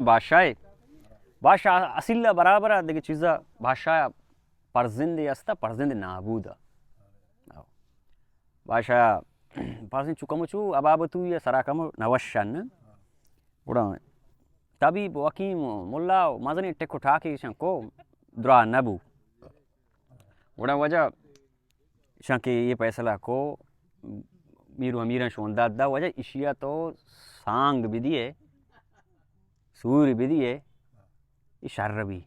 بادشاہ، بادشاہ اصل ءَ برابر ءَ دگہ چیز ءَ، بادشاہ ءَ پرزندے است ءَ، پرزند نابود ءَ۔ بادشاہ ءَ پرزند چو کمو چو ابابتوی ءَ سرا کمو نوشن۔ گڑا طبیب، حکیم، ملا، مزنیں ٹک و ٹاکے ایشاں کو، درا نہ بو۔ گڑا واجہ ایشاں کہ اے فیصلہ کو، میر و امیراں شوندات دا، واجہ ایشی ءَ تو سانگ بدیے، سور بدیے، اے شر بی۔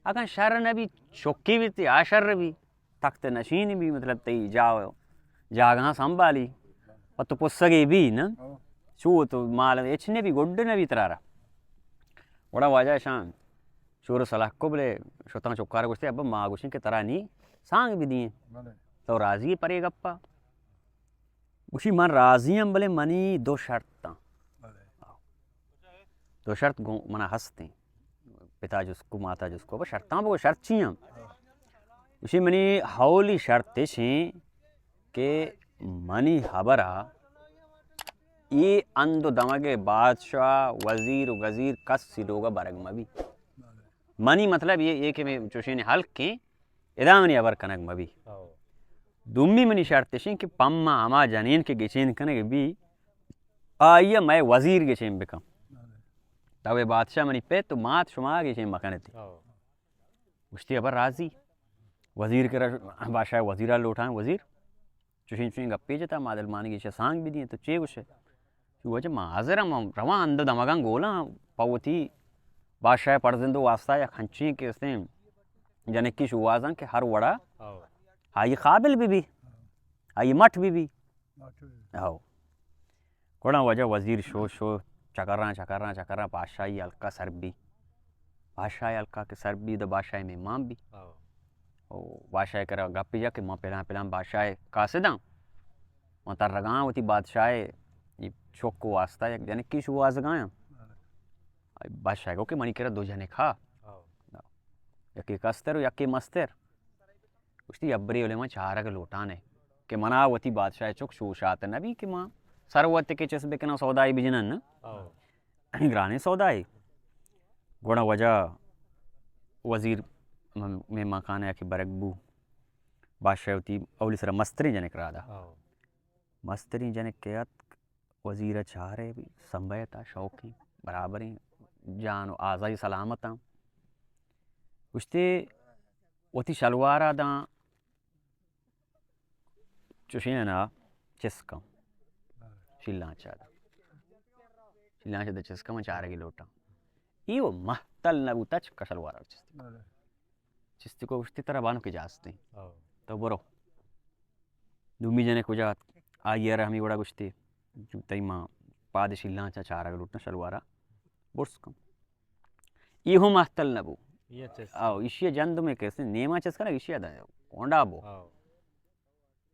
اگاں شر نہ بی، چکی بیتی، آ شر بی۔ تخت نشین بی، مطلب تئی جا-، جاگہاں سنبھالی۔ پہ تو پسگے بی نا، چو تو مال ہچ نہ بی، گڈ نہ بی ترارا۔ گڑا واجہ ایشاں شور و سلاہ کو، بلے شتاں چکار گوشتے، ابا ما گوشیں کہ ترا نی سانگ بدییں۔ بلے۔ تو راضی ئے پرے گپا؟ گوشی، من راضی ہم، بلے منی دو شرط ہاں۔ بلے۔ دو شرط گوں منا ہستیں۔ پتا جست کو، ماتا جست کو، ابا شرطاں بگو، شرط چی ہاں؟ گوشی، منی اولی شرط اش ایں کہ منی ہبرا اے ہند و دمگ ءِ بادشاہ، وزیر و گزیر کسی لوگا برگ مبی۔ منی مطلب اے، اے کہ میں چوشیں ہلکیں، ادا منی ہبر کنگ مبی۔ ہو۔ دومی منی شرط اش ایں کہ پما ہما جنین کہ گچین کنگ بی، آئی ءَ مئے وزیر گچین بکن۔ تو اے بادشاہ منی پت و مات شما گچین مکنتی۔ ہو۔ گوشتی، ابا راضی۔ وزیر کرا، بادشاہ وزیرا لوٹاں، وزیر چوشیں چوشیں گپے جتا، ما دلمانگی چہ سانگ بدیں، تو چے گوشے؟ چو واجہ ما حاضر ہم، رواں ہند و دمگاں گولاں، پہ وتی بادشاہ پرزند و واسطہ یک ہنچیں کہ استیں جنکی شوہازاں کہ ہر وڑا ہو۔ آئی قابل بی بی، آئی مٹ بی بی۔ مٹ بی بی۔ ہو۔ گڑا واجہ وزیر شو، شو، چکراں، چکراں، چکراں، بادشاہی ہلکا سر بی۔ بادشاہی ہلکا کہ سر بی، دا بادشاہی مہمان بی۔ ہو۔ او بادشاہ کرا گپی جا کہ ما پلان پلان بادشاہ قاصداں، ما ترگاں وتی بادشاہ چک واسطہ یک جنکی شوہازگاں۔ بادشاہ گو کہ منی کرا دو جنک ہا۔ ہو۔ یکی کستر و یکی مستر۔ گوشتی، ابری ولے من چارگ لوٹانے کہ منا وتی بادشاہ چک شوشات نبی کہ ما سروت کہ چس بکناں سودائی بجنن نا۔ ہو۔ گرانیں سودائی۔ گڑا واجہ وزیر م-، مہمان خانہ کہ برگ بو، بادشاہ وتی اولی سرا مستریں جنک را دا۔ ہو۔ مستریں جنک کہ اتک، وزیر ءَ چارے بی، سمبیتا شوقیں، برابریں، جان و آزائی سلامتاں۔ گوشتے، وتی شلوارا داں چوشیں نا چسکاں۔ شیلانچا دا۔ شیلانچا دا چسکاں، من چارگی لوٹاں۔ ای و مہتل نہ بوتا، چکا شلوارا چستی۔ بلے۔ چستی کو گوشتی، ترا بانک اجازت ایں۔ ہو۔ تو برو۔ دومی جنک کجا ات؟ آئی ءَ را ہمے وڑا گوشتی، تئی ما پاد شیلانچا چارگ لوٹاں، شلوارا برز کن۔ ای ہم مہتل نہ بو۔ آو، ایشی جند میں کیسے نیما چس کنا، ایشی دا کونڈا بو۔ ہو۔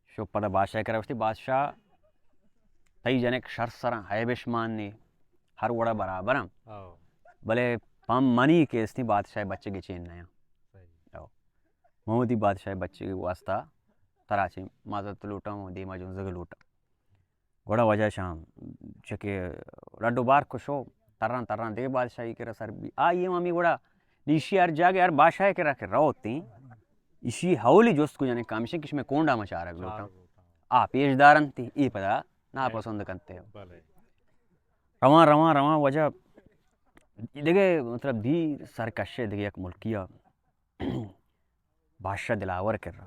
شو پدا بادشاہ کرا گوشتی، بادشاہ، تئی جنک شر سراں، عیبش مان نے، ہر وڑا برابر ہم۔ ہو۔ بلے پم منی کہ استی بادشاہ بچے گچین نیا۔ صحیح۔ ہو۔ من وتی بادشاہ بچے واسطہ ترا چے معذرت لوٹاں و دیما جنزگ لوٹاں۔ گڑا واجہ شام چکے رڈ و بار کشو، تران تران دے بادشاہی کرا سر بی۔ آئی ہم ہمیں گڑا نیشی ہر جاگہ ہر بادشاہ کرا کہ روتیں، ایشی حولی جست کو جنے کامشے کش میں کونڈا مچارگ لوٹاں۔ آ پیش دارنتی، ای پدا ناپسند کنتے ہو۔ بلے۔ رواں، رواں، رواں واجہ دگہ مطلب دیر سرکشے دگہ یک ملکیا بادشاہ دلاور کرا۔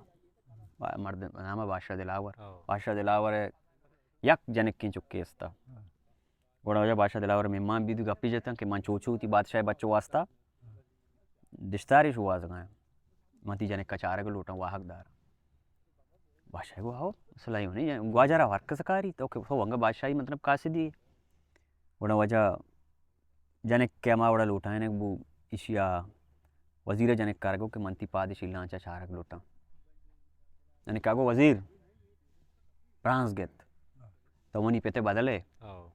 با-، مرد نام بادشاہ دلاور۔ ہاں۔ بادشاہ دلاور یک جنکیں چکے استا۔ ہاں۔ گڑا واجہ بادشاہ دلاور مہمان بیت گپی جتن کہ من چوچو تی بادشاہ بچو واسطہ دشتاری شوہازگاں۔ من تی جنک کا چارگ لوٹاں واہگ دار۔ بادشاہ گو ہو، مسئلہ ہی نہیں، گواجہ را ہر کس کاری، تو کہ ہو انگا بادشاہی مطلب قاصدی۔ گڑا واجہ جنک کہ ہما وڑا لوٹائینگ بو، ایشیا وزیر جنک کار گو کہ من تی پادشی لانچا چارگ لوٹاں۔ جنک گو وزیر، برانز گت، تو منی پتے بدلے۔ ہاں۔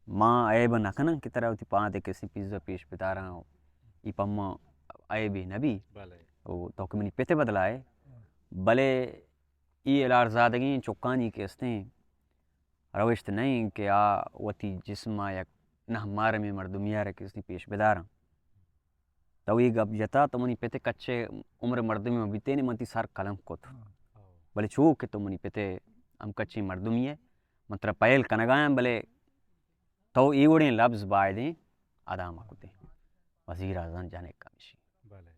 ما عیب نہ کناں کہ ترا وتی پاد کسی پیزا پیش بداراں، ای پما عیبی نبی۔ بلے۔ او تو کہ منی پتے بدلائے، بلے ای الار زادگیں چکانی کہ استیں، روشت نہ ایں کہ آ وتی جسم ء یک نہ مارمی مردمی ءَ را کہ استی پیش بداراں۔ تو اے گپ جتا، تو منی پت ءِ کچے عمر مردمی ما بیتینے، من تی سر کلم کت۔ بلے چو کہ تو منی پت ءِ ہم کچیں مردمی ئے، من ترا پہل کنگایاں، بلے تو اے وڑیں لبز بائدیں ادا مہ کتیں۔ وزیر اعظم جنک ہمیشی۔ بلے۔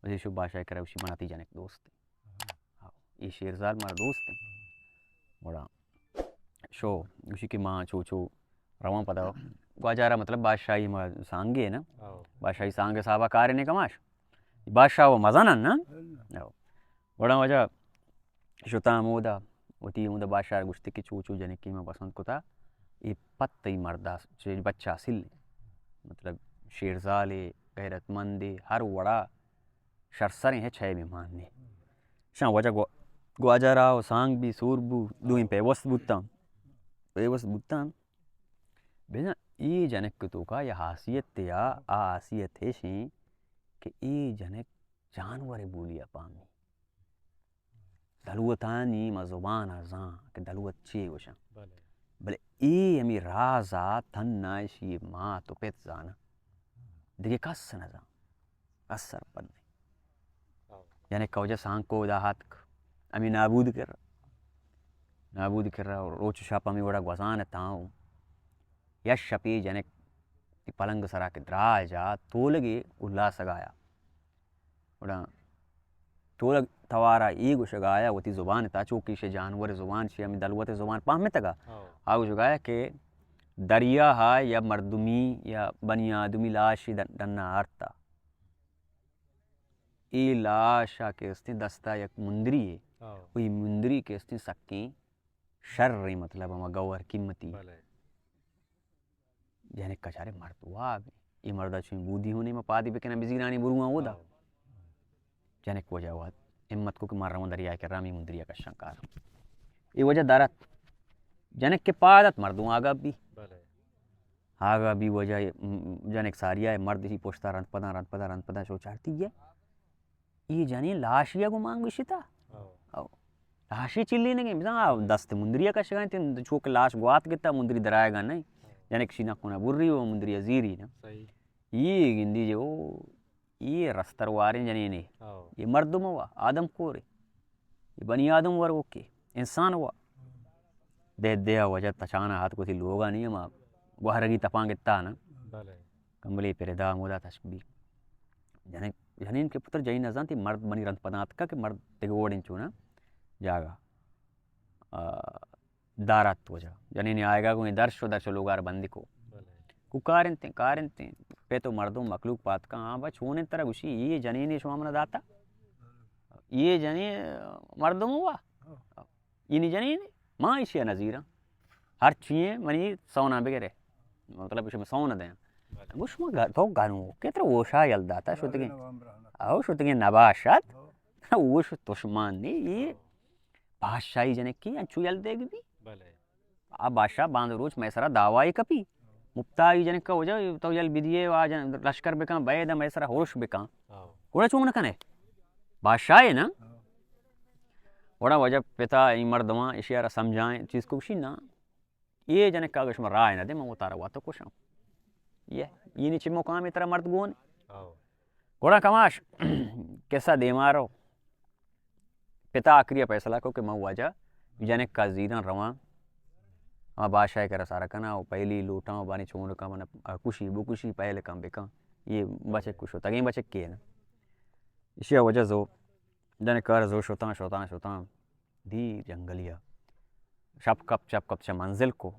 وزیر شو بادشاہ کرا گوشی، من تی جنک دوست ایں۔ ہاں۔ ہاں، اے شیرزال مارا دوست ایں۔ گڑا شو گوشی کہ ما چو چو رواں پدا گواجارا، مطلب بادشاہی ما سانگے نا۔ ہاں۔ بادشاہی سانگ صاحبہ کارے نے کماش۔ بادشاہ و مزن نا۔ ہاں۔ گڑا واجہ شتا ہمودا، وتی ہمودا بادشاہ ءَ گوشت کہ چو چو جنکے من پسند کتا، اے پت تئی مرد ءَ، چہ بچہ اصل، مطلب شیرزالے، غیرت مندے، ہر وڑا شرسریں، ہچ عیبے مان نے۔ شاں واجہ گو-، گواجہ را و سانگ بی سور بو، دوئیں پیوست بوتاں۔ پیوست بوتاں۔ بزاں اے جنک توکا یا حاصیت یا آ حاصیت ایشیں کہ اے جنک جانور بولی ءَ پامی۔ دلوتانی ما زبان ءَ زان کہ دلوت چی گوشاں۔ بلے۔ بلے اے ہمے راز ءَ تھنا اشی مات و پت زاناں۔ دگہ کس نہ زان۔ کس سرپد نہ۔ ہاں۔ یعنی کوجہ سانکو دا ہاتک۔ ہمے نابود کر۔ نابود کر روچ شپ ہمے وڑا گوزان تاں۔ یا شپی جنک پلنگ سرا کہ دراج ءَ تولگے الاسگایا۔ گڑا تولگ توارا اے گوشگایا وتی زبان تا، چوکہ ایشی جانور زبان، ایشی ہمے دلوت زبان پہمتگا۔ ہاں۔ آ گوشگایا کہ دریا ہا یا مردمی یا بنی آدمی لاشی ڈن-، ڈنا آرتا۔ اے لاشا کہ استیں دستا یک مندری ہے۔ ہاں۔ وہی مندری کہ استیں سکیں شر، مطلب ہما گوہر قیمتی۔ بلے۔ جنک ءَ چارے مرد واب ایں۔ اے مرد ءَ چوئیں بودی ہونے ما پادی بکناں بزیرانی برواں اودا۔ ہاں۔ جنک واجہ وت ہمت کو کہ ما رواں دریا ءِ کرا ہمے مندری ءَ کشاں کاراں۔ اے واجہ در ات۔ جنک کہ پاد ات مردم آگاہ بی۔ بلے۔ آگاہ بی واجہ، م-، جنک ساریا ءَ مرد اشی پشتا رند پداں، رند پداں، رند پداں شو چارتی گیا۔ اے جنین لاشی ءَ گوں مان گوشتا۔ ہو۔ ہو۔ لاشی چلینگیں، بزاں آ دست مندری ءَ کشگا انت، چو کہ لاش گوات گتا، مندری درائگا نہ۔ جنک شی نہ کنا بری و مندری ءَ زیری نہ۔ صحیح۔ اے گندی جو، اے رستر واریں جنینے۔ ہو۔ اے مردم وا، آدم کورے۔ اے بنی آدم ورگوکے، انسان وا۔ دہ دہ واجہ تچانا ہاتک وتی لوگا نی ہما گوہرگی تپاں گتا نہ۔ بلے۔ کمبلے پردا ہمودا تشک بی۔ جنین، جنین کہ پتر جنین نزانتی مرد منی رند پداں اتکا کہ مرد دگہ وڑیں چونا جاگہ، آ، دارات واجہ۔ جنین آئیگا گوں درشو، درشو لوگار بندی کو۔ بلے۔ کو کارنتیں، کارنتیں۔ پہ تو مردم مخلوق پاتکا، ہاں با چونیں ترا گوشی، اے جنین شما منا داتا؟ اے جنین مردم ہوا؟ اے نی جنین، ما ایشی ءَ نزیراں۔ ہر چیئے منی سونا بگرے۔ مطلب، شما سونا دیاں۔ بلے۔ گوش ما گ-، تو گنو، کہ ترا ہوشا یل داتا، شتگیں۔ او شتگیں نباشت۔ ہوش تشمان نی، اے بادشاہی جنکی انچو یل دیگ بی۔ بلے۔ آ بادشاہ باند روچ مئے سرا دعوائی کپی۔ مپتا ای جنک کا وجہ تو یل بدیے، آ جن-، لشکر بکن، بید مئے سرا ہوش بکن۔ ہاں۔ گڑا چون کنے؟ بادشاہ ہے نا؟ ہاں۔ گڑا وجہ پتا ای مردماں اشیارا سمجھائیں، چیز کو گوشی نا۔ اے جنک کا شما رائے نہ دے، من وتارا وت کشاں۔ یہ، یہ نیچے مقام ترا مرد گون۔ ہاں۔ گڑا کماش، قصہ دیما رو۔ پتا آخری ءَ فیصلہ کو کہ من واجہ جنک کا زیراں رواں، ہما بادشاہ ءِ کرا سر کناں و پہلی لوٹاں و بانی چون کن من کشی بکشی، پہل کن بکن۔ یہ بچک کو شتگیں بچکے نا۔ ایشی ءَ واجہ زو، جنک ءَ را زو شتاں، شتاں، شتاں۔ دی جنگلی ءَ۔ شپ کپ، شپ کپ چہ منزل کو۔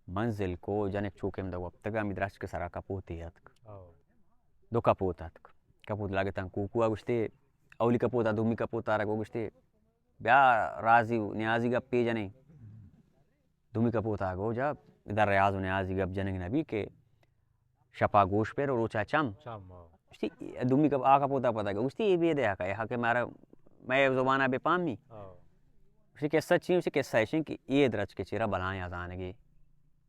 منزل کو، جنک چو کہ ہمدا وپتگ، ہمے درچک ءِ سرا کپوتے اتک۔ او۔ دو کپوت اتک۔ کپوت لگتاں کوکو ءَ گوشتے، اولی کپوت ءَ دومی کپوت ءَ را گو گوشتے، بیا رازی و نیازی گپے جنیں۔ دومی کپوت ءَ گو جا، ادا ریاض و نیازی گپ جنگ نبی کہ شپا گوش پر و روچا چم۔ چم، ہاں۔ گوشتی، دومی کپ-، آ کپوت ءَ پدا گو، گوشتی، اے بے دے حق ہے، حق ہے مارا، مئے زبان ءَ بہ پامی۔ ہاں۔ گوشتی، قصہ چی؟ گوشتی، قصہ ایشیں کہ اے درچک ءِ چیرا بلائیں ہزانگے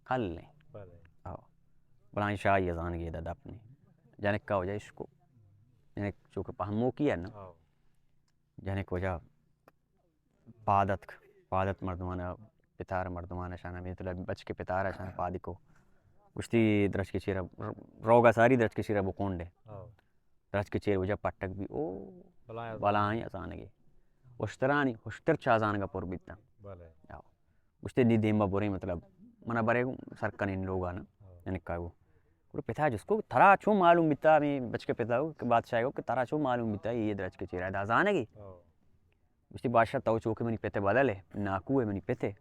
کل ایں۔ بلے۔ ہاں۔ بلائیں شاہی ہزانگے دا دپنی۔ جنک کا وجہ اشکو۔ جنک چونکہ پہموکی ہے نا۔ ہاں۔ جنک وجہ پاد اتک، پاد ات مردمان ءَ، پتار مردمان ءَ شان، ہمے مطلب بچک ءِ پتار ءَ شان پادی کو۔ گوشتی، درچکے چیرا روگا ساری، درچکے چیرا بکونڈے۔ ہاں۔ درچکے چیر وجہ پٹک بی، او بلائیں بلائیں ازانگے۔ اشترانی اشتر چا زانگا پر بیتاں۔ بلے۔ آو۔ گوشتے، نی دیما بریں، مطلب، منا برے سر کنیں لوگا نا۔ ہاں۔ یعنی کا گو۔ گڑا پتا جست کو، ترا چون معلوم بیتا، ہمیں بچکے پتا ہو کہ بادشاہ ہو کہ ترا چون معلوم بیتا، یہ درچکے چیرا دا زانگے۔ ہاں۔ گوشتی، بادشاہ، تو چو کہ منی پت ءِ بدل ئے، ناکو ئے منی پت ئے۔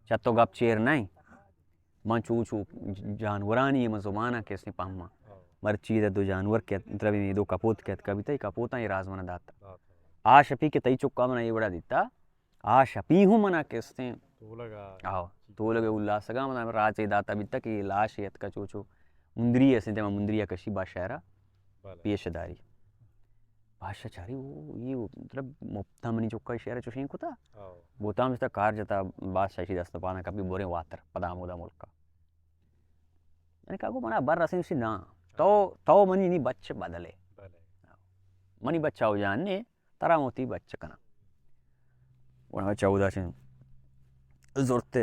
چہ تو گپ چیر نہ ایں۔ من چو چو جانورانی من زباناں کہ استیں پہماں۔ مرچی ادا دو جانور کہ ات-، مطلب اے دو کپوت کہ اتکا بیتا، اے کپوتاں اے راز منا داتا۔ آ شپی کہ تئی چکا منا اے وڑا دیتا، آ شپی ہوں منا کہ استیں۔ تولگا۔ آہو، تولگ ءِ اولاسگا منا راز اے داتا بیتا کہ اے لاش اے اتکا چو چو مندری استیں، تے من مندری ءَ کشی بادشاہ را۔ بلے۔ پیش داری۔ بادشاہ چاری، او، یہ مطلب مپتا منی چکا شہر چوشیں کتا۔ ہاں۔ بوتام استا کار جتا، بادشاہ شی دست پانا کپی بوریں واتر، پدا ہمودا ملکا۔ یعنی کاگو منا بر رسیں اسی نا۔ تو، تو منی نی بچ بدلے۔ بلے۔ منی بچ آو جان نے، ترا موتی بچ کناں۔ گڑا چہ اودا چہ زرت ءَ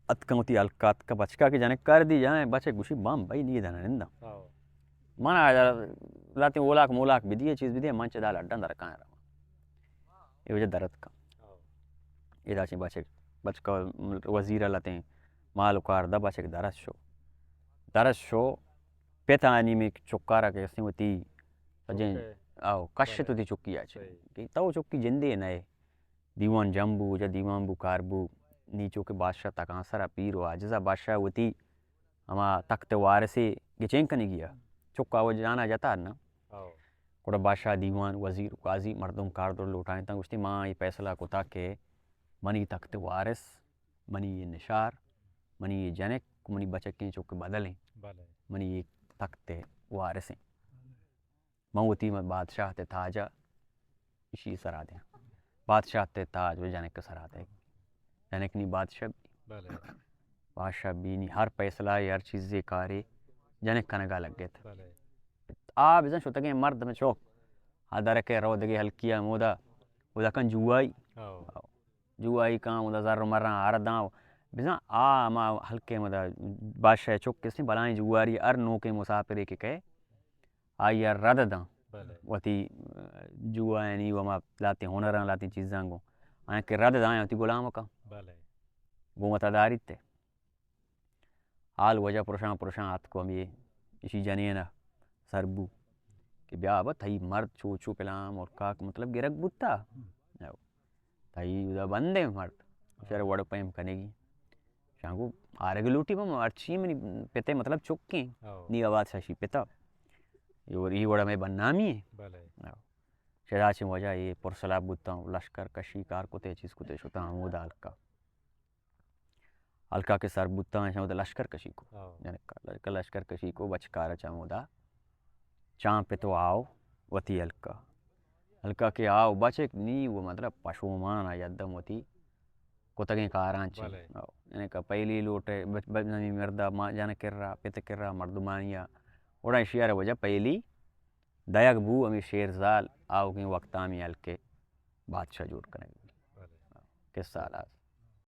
اتکاں وتی ہلک ءَ اتکاں، بچکا کہ جنک کار دی جائیں، بچک گوشی، بام بھائی نی دنا ننداں۔ ہاں۔ من آ لاتیں اولاک مولاک بدیے، چیز بدیے، من چہ دا لڈاں درکاں رواں۔ اے وجہ در اتکاں۔ ہاں۔ ادا چہ بچک، بچکا وزیر ءَ لاتیں مال و کار دا، بچک درس شو۔ درس شو، پت آنی میں چکارا کہ استیں وتی سجیں، چکے۔ آو، کشت بلے۔ وتی چکی آ چہ۔ صحیح۔ کہ تو چکی جندے نئے۔ دیوان جم بو، جا دیوان بو، کار بو، نی چو کہ بادشاہ تکانسر ءَ پیر و عاجز ءَ، بادشاہ وتی ہما تخت ءِ وارثے گچین کنگی ءَ، چکا و جانا جتا نا۔ ہاں۔ گڑا بادشاہ، دیوان، وزیر، قاضی، مردم کار در لوٹائینتاں، گوشتی، ما اے فیصلہ کتا کہ منی تخت ءِ وارث، منی اے نشار، منی اے جنک، منی بچکیں چک بدلیں، بلے۔ منی اے تخت ءِ وارثیں۔ من وتی من بادشاہت ءِ تاج ءَ ایشی سرا دیاں۔ بادشاہت ءِ تاج و جنک ءِ سرا دئے۔ جنک نی بادشاہ بی۔ بلے۔ بادشاہ بی نی ہر فیصلہ ءَ، ہر چیزے کارے جنک کنگا لگت۔ بلے۔ آ بزاں شتگیں مرد میں چوک۔ آ درکے رو دگے ہلکی ءَ مودا، اودا کن جوائی۔ ہاں۔ جوائی کاں، اودا زر و مراں ہر داں۔ بزاں آ ہما ہلکے مودا بادشاہ چک کسیں بلائیں جواری ہر نوکیں مسافرے کہ کئے۔ آئی ءَ رد داں۔ بلے۔ وتی، ءَ، جوایانی و ہما لاتیں ہنراں، لاتیں چیزاں گوں۔ آیاں کہ رد داں، آیاں وتی غلام کاں۔ بلے۔ گوں وتا داریت ءَ۔ حال وجہ پرشاں پرشاں آتک و ہمے ایشی جنین ءَ سر بو کہ بیا ابا تئی مرد چو چو پلان ملکاک مطلب گرگ بوتا۔ تئی اودا بندیں مرد، شر وڑ پیم کنگی۔ شانگو آرگ لوٹی، بم ہرچی منی پتے مطلب چکیں۔ ہاں۔ نی آباد شاشی پتا۔ یہ وڑ-، یہ وڑا میں بدنامی ہے۔ بلے۔ ہاں۔ شدا چہ وجہ یہ پرسلاب بوتاں، لشکر کشی کار کتے، چیز کتے، شتاں ہمودا ہلکا۔ ہلکا کہ سر بوتاں، شمودا لشکر کشی کو۔ ہاں۔ یعنی لشکر، لشکر کشی کو، بچکارا چمودا چاں پتو آو وتی ہلکا۔ ہلکا کہ آو بچک نی و مطلب پشومان ءَ یدم وتی کتگیں کاراں چی۔ بلے۔ آو۔ یعنی کہ پہلی لوٹے بچ-، بچ-، نمی مردا ما جن کرا، پت کرا، مردمانی ءَ۔ اوڑا شیار وجہ پہلی دایگ بو ہمے شیرزال آوگیں وقت ہمے ہلکے بادشاہ جوڑ کنگ بی۔ بلے۔ قصہ ہلاس۔